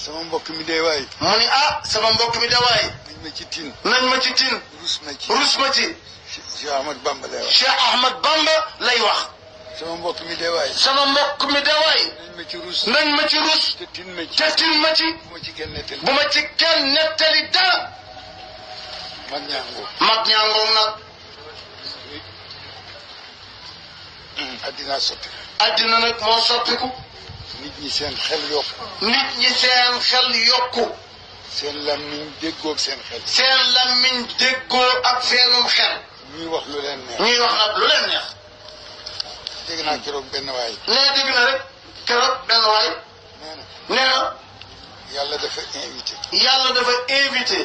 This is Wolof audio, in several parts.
sama mbokk mi dee waay. mu ni ah sama mbokk mi de waay. nañ ma ci tin. nañ ma ci tin. rus ma ci. rus ma ci. Cheikh Ahmad Bamba lay wax. Cheikh Ahmad Bamba lay wax. sama mbokk mi dee waay. sama mbokk mi de waay. nañ ma ci rus. nañ ma ci rus. te tin ma ci. te tin ma ci. bu ma ci kenn nettali. bu ma ci kenn nettali dara. mag ñaangoo. mag ñaangoog nag. addinaa sotti. addina nag moo soppiku. nit ñi seen xel yokku. nit ñi seen xel yokku. seen lammiñ déggoog seen xel. seen lammiñ déggoo ak seenum xel. ñuy wax lu leen neex. ñuy wax nag lu leen neex. dégg naa keroog benn waay. nee dégg na rek keroog benn waay. nee na. nee na. yàlla dafa invité. yàlla dafa invité.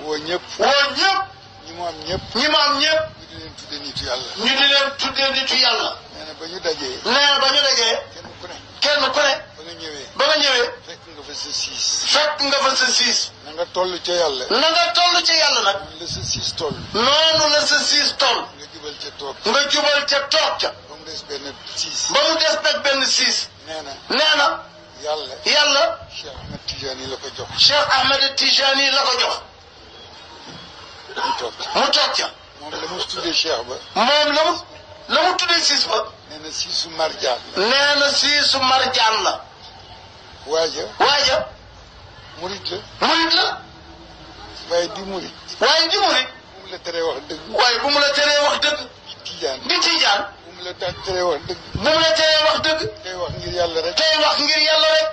woo ñëpp. woo ñëpp. ñi mu am ñëpp. ñi ma am ñëpp. ñu di leen tudde nitu yàlla. ñu di leen tuddee nitu yàlla. nee na ba ñu dajee. nee na ba ñu dajee. kenn ku ne. kenn ku ne. ba nga ñëwee. ba nga ñëwee. fekk nga fa sa siis. fekk nga fa sa siis. na nga toll ca yàlla. na nga toll ci yàlla nag. noonu la sa siis toll. noonu la sa siis toll. nga jubal ca toog. nga jubal ca toog ca. ba mu des benn siis. ba mu des nag benn siis. nee na. nee na. yàlla. yàlla. Cheikh Ahmed Tidiane la ko jox. Cheikh Ahmed Tijani la ko jox. mu toog ca. mu toog ca. moom la mu tuddee Cheikh ba. moom la mu tuddee siis ba. nee na siisu marjaan la. nee na siisu marjaan la. waaja. waaja. murit la. murit la. waaye di murit. waaye di murit. bu mu la teree wax dëgg. waaye bu mu la teree wax dëgg. di tijaan. di tijaan. bu mu la teree wax dëgg. bu mu la teree wax dëgg. tey wax ngir yàlla rek. tey wax ngir yàlla rek.